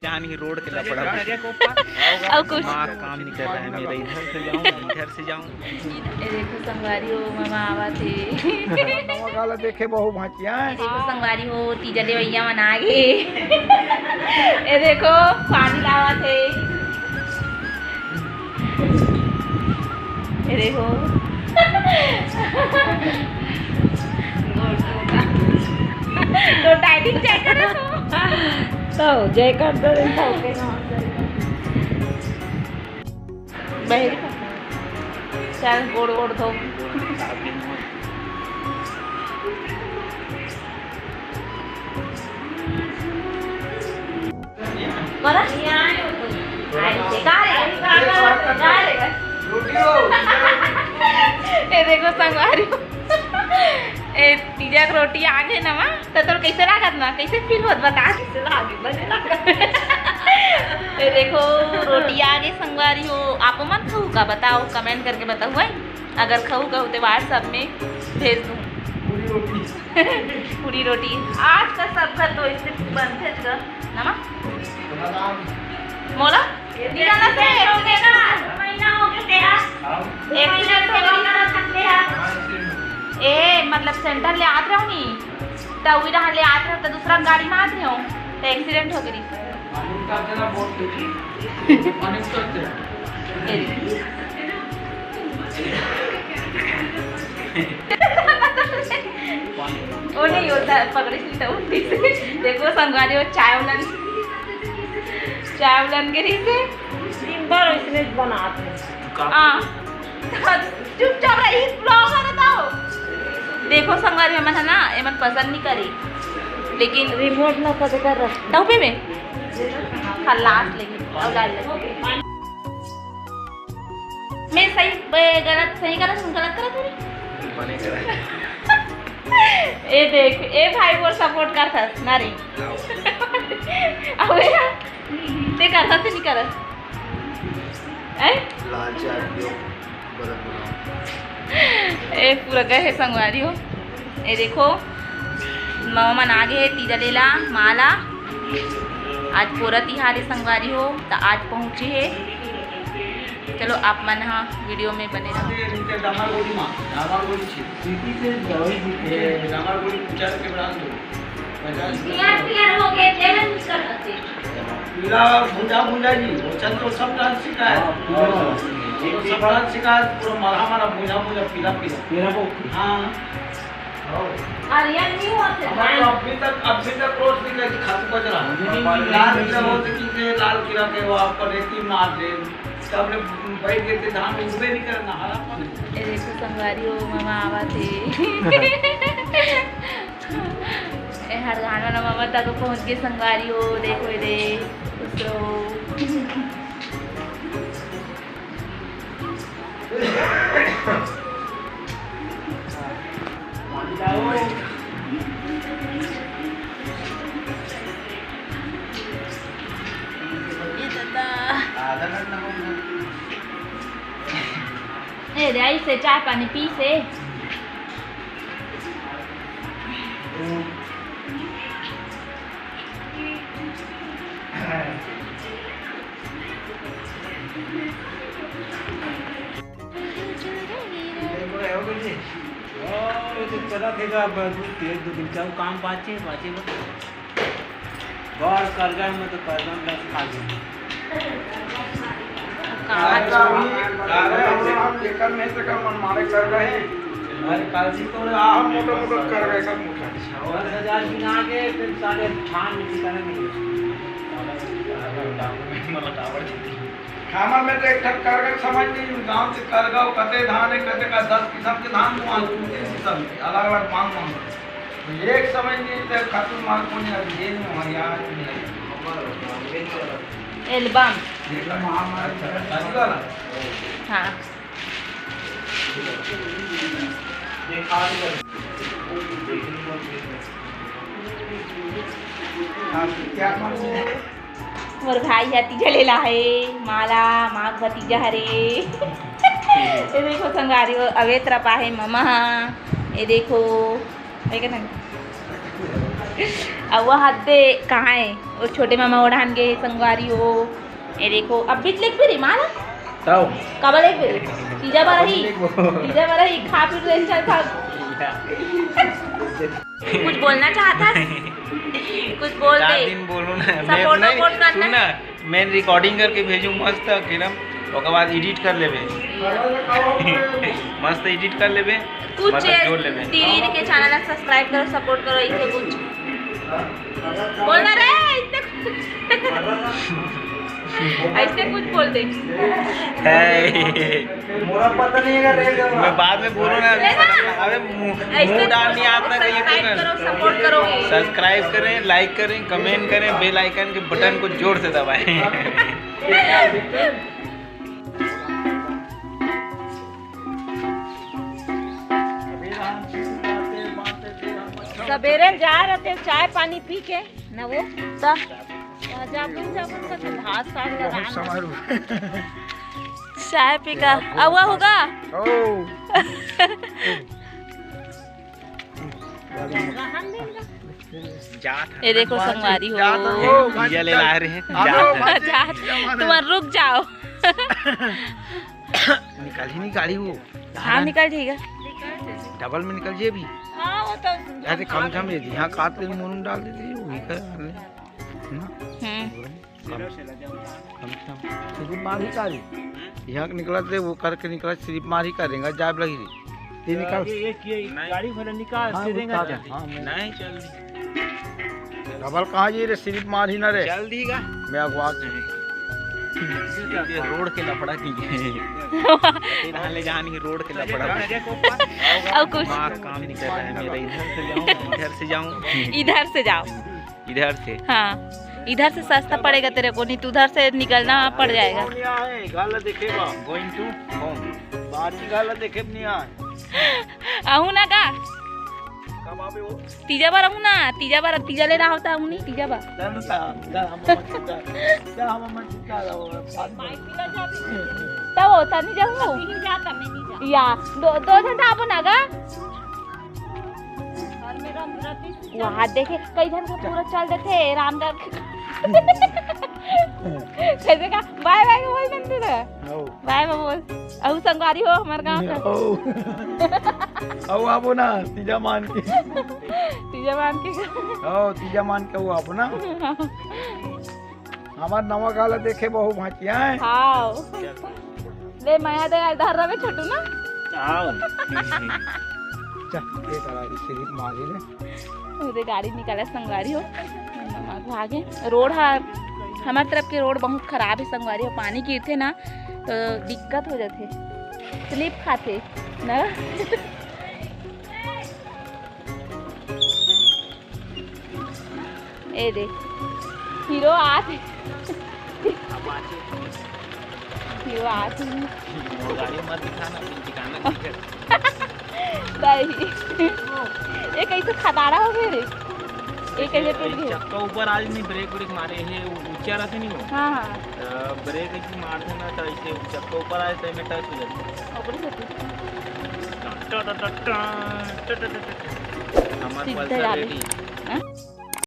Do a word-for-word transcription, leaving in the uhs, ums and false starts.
जान ही रोड के लफड़ा। अउ कुछ। दिमाग काम नहीं कर रहा है मेरा, इधर से जाऊं, इधर से जाऊं। ये देखो संगवारी हो, मामा आवत हे। नवा गाला देखे बहू भांचिया। ये देखो संगवारी हो, तीजा लेवइया मन आ गे। ये देखो पानी लावत हे। ये देखो। तो टाइमिंग चेक करो। तो जय कर दो, दिन तो ओके ना। बहरी का। चल, गोड़, गोड़ धो। बोला? का रे? का रे? ए देखो संगवारी। ए, तीजा के रोटी आ गे ना, माँ? त तोर कइसे लागत ना? कइसे फील होत बता? कइसे लागे? बने लागत। ए देखो, रोटी आ गे संगवारी हो। आप मन खाहू का? बताओ, कमेंट करके बताओ, है? अगर खाहू का होते WhatsApp में भेज दूँ। पूरी रोटी। पूरी रोटी। आज का सब घर तो इससे बनते ज गा, ना माँ? मोला? निराला से accident हो गे। महीना हो गे तेरा। Accident हो गे। ए, मतलब सेंटर ले आत रहो नी, त उही डहर ले आत रहो, त दूसरा गाड़ी में आत रहो, त accident हो गे रहिस। ओ नहीं होता, पकड़े से तो उठी से। देखो संगवारी हो, चाय उलन, चाय उलन के रहिस हे। दिन भर इसने बनाते हैं। हाँ। चुपचाप रह, ई vlog हरे तो। देखो संगवारी, एमन है ना, एमन पसंद नहीं करी, लेकिन रिमोट ना कदे कर रख। तहु पीबे? खलास लेके, अब डाल ले। मैं सही, ए, गलत, सही गलत, गलत करत हूँ। बने करे। ए देख, ए भाई मोर support करथस ना रे। अबे यार, ते करथस ते नहीं करस? हैं? लाल चाय पियो, गरम बनाओ। ए पूरा गए हे संगवारी हो। ए देखो, मामा मन आ गे हे तीजा लेला, माला। आज पोरा तिहार हे संगवारी हो, त आज पहुँचे हे। चलो, आप मन ह video में बने रहो। अरे, इनके डामर गोली माँ, डामर गोली छी। सीटी से दवाई दी। ये डामर गोली चल के बढ़ा दो। पचास पीला, पीला हो गए, जेवन निकल आते। पीला भुंजा, भुंजा जी, वो चल तो सब डांस सिखाए। हाँ, हाँ। वो सब डांस सिखाए, पूरा मरहा, मरहा, भुंजा, भुंजा, पीला, पीला। पीला को। हाँ। हरियर नहीं होते। हमारे तो अभी तक, अभी तक रोज निकले कि खातू कचरा। नहीं, नहीं, नहीं, लाल नहीं, किला नहीं। होते कि ये लाल किला के वो आपको रेती मार दे। तब ले बैठ गए थे, धान उगबे नहीं करना, हरा पानी। ए देखो संगवारी हो, मामा आवत हे। ए हर गाना ना मामा तक पहुँच गए संगवारी हो, देखो ये दे, खुश रहो। ये दादा। ए रे, आई से चाय पानी पी से। ओ, ये तो चला थे का, बस एक दो दिन चाहू काम पाचे, पाचे बस। बस कर गए, मैं तो कर गए, बस खा गए। कहाँ करगा भी, करगा भी, हम जेकर में से का मन मारे करगा हे। अरे, काजी तो ना, हम मोटा मोटा करगा, सब मोटा। दस हजार बिना के, फिर साढ़े छान में ठिकाना नहीं है। हमर में तो एक ठन करगा समझ नहीं, गांव के करगा, कते धान है, कते का दस किस्म के धान, वो तीन किस्म के, अलग-अलग मांग मांग। एक समझ नहीं, तो खातू मांग को नहीं, अब ये नहीं हुआ, यार, नहीं। एल्बम। ये का? अच्छा, शादी वाला? हाँ। हाँ, क्या मांग है? मोर भाई ह तीजा लेला हे, माला, माँ के भतीजा हरे। ये देखो संगवारी हो, अवे तरफ आहे ममा ह। ये देखो, ये के संग-, अब वो हाथ दे, कहाँ है? अउ छोटे मामा ओढ़ान गे संगवारी हो। ए देखो, अब बीच लेग भी रही माला। तब। कब लेग भी रही? तीजा बार ही। लेग वो। तीजा बार ही, खा पी ले, चल खा। कुछ बोलना चाहता है? कुछ बोल चार दे। दिन बोलूँ ना। मैं सपोर्ट, नहीं, सपोर्ट करना। सुन ना, मैं रिकॉर्डिंग करके भेजूँ मस्त एकदम, ओकर बाद एडिट कर लेबे। मस्त एडिट कर लेबे, कुछ मतलब जोड़ लेबे। टीवी के चैनल ला सब्सक्राइब करो, सपोर्ट करो, इसे कुछ बोलना रे, इतने ऐसे कुछ बोल दे। है। मोरा पता नहीं है, रेल का मैं बाद में बोलूँ ना, अभी लेना। अबे मु-, ऐसे मुंह डाल नहीं आता, ये सब्सक्राइब करो, सपोर्ट करो। सब्सक्राइब करें, लाइक करें, कमेंट करें, बेल आइकन के बटन को जोर से दबाएं। सबेरे जा रहे थे चाय पानी पी के, ना वो ता। जाबुन, जाबुन करके भात साग लगा। चाय पी का अवा होगा। ओ। ये देखो संगवारी हो। जात हो, भैया ले ला रहे हैं। जात। तुम रुक जाओ। निकल ही नहीं गाड़ी वो। हाँ, निकल जाएगा। डबल में निकल जाए अभी। हाँ, वो तो यार, कम से कम ये यहाँ काट दे, मुंह डाल देते, वो भी कर। हम्म। कम से कम। सिर्फ मार ही का रही। यहाँ निकला थे, वो करके निकला, सिर्फ मार ही का देंगे, जाब लगी रही। ये निकाल। ये, ये, ये गाड़ी भले निकाल, हाँ, दे देंगे। हाँ, मैं नहीं चल। डबल कहाँ जी रे, सिर्फ मार ही ना रे। चल दीगा। मैं अगवा के। ये रोड के लफड़ा की है। फिर हाँ ले जानी रोड के लफड़ा। और कुछ? दिमाग काम नहीं कर रहा है मेरा। इधर से जाऊँ, इधर से जाऊँ। इधर से जाओ। इधर से। हाँ, इधर से सस्ता पड़ेगा तेरे को, नहीं तो उधर से निकलना पड़ जाएगा। कौन यहाँ है? गाला देखेगा। Going to home। बाहर की गाला देखे नहीं आए। आहू ना का? कब आवे वो? तीजा बार आहू ना, तीजा बार, तीजा ले रहा होता आहू नहीं, तीजा बार। चल ना, चल, हम मत चिंता। चल, हम मत चिंता, वो बाद में। तब होता नहीं जाऊँ। नहीं जाता, मैं नहीं जाता। या, दो, दो घंटा आप ना का? घर में रम-, रती वहाँ देखे, कई झन के पूरा चल देथे रामगढ़ के। कैसे का? बाय बाय बोल देते ना। आओ। बाय बाय बोल। अउ संगवारी हो हमार गाँव का। आओ। आओ, आबो ना, तीजा मान के। तीजा मान के। आओ, तीजा मान के आओ, आबो ना। हमार नवा गाला देखे बहू भांचिया है। हाँ। ले मया दे, इधर रहे छोटू ना। आओ। चल, ये करा, इसे भी मार ले। उधर गाड़ी निकाला संगवारी हो। मामा को आगे। रोड हा, हमार तरफ के रोड बहुत खराब है संगवारी हो। पानी गिरथे ना, तो दिक्कत हो जाथे। स्लिप खाथे ना। ए दे, हीरो आत हे। हीरो आत हे। मोर गाड़ी मत दिखा ना, दिखाना नहीं। ये कैसे खदाड़ा हो गए रे? ये कैसे टूट गए? चक्का ऊपर आज नहीं, ब्रेक ब्रेक मारे हे, ऊंचा रहते नहीं हो। हाँ, हाँ। अ, ब्रेक ऐसे मार देना था, ऐसे चक्का ऊपर आए तो मैं टच हो जाता। ऊपर से टूट। हमारे सीधा पल्सर डाले। रेडी। हाँ?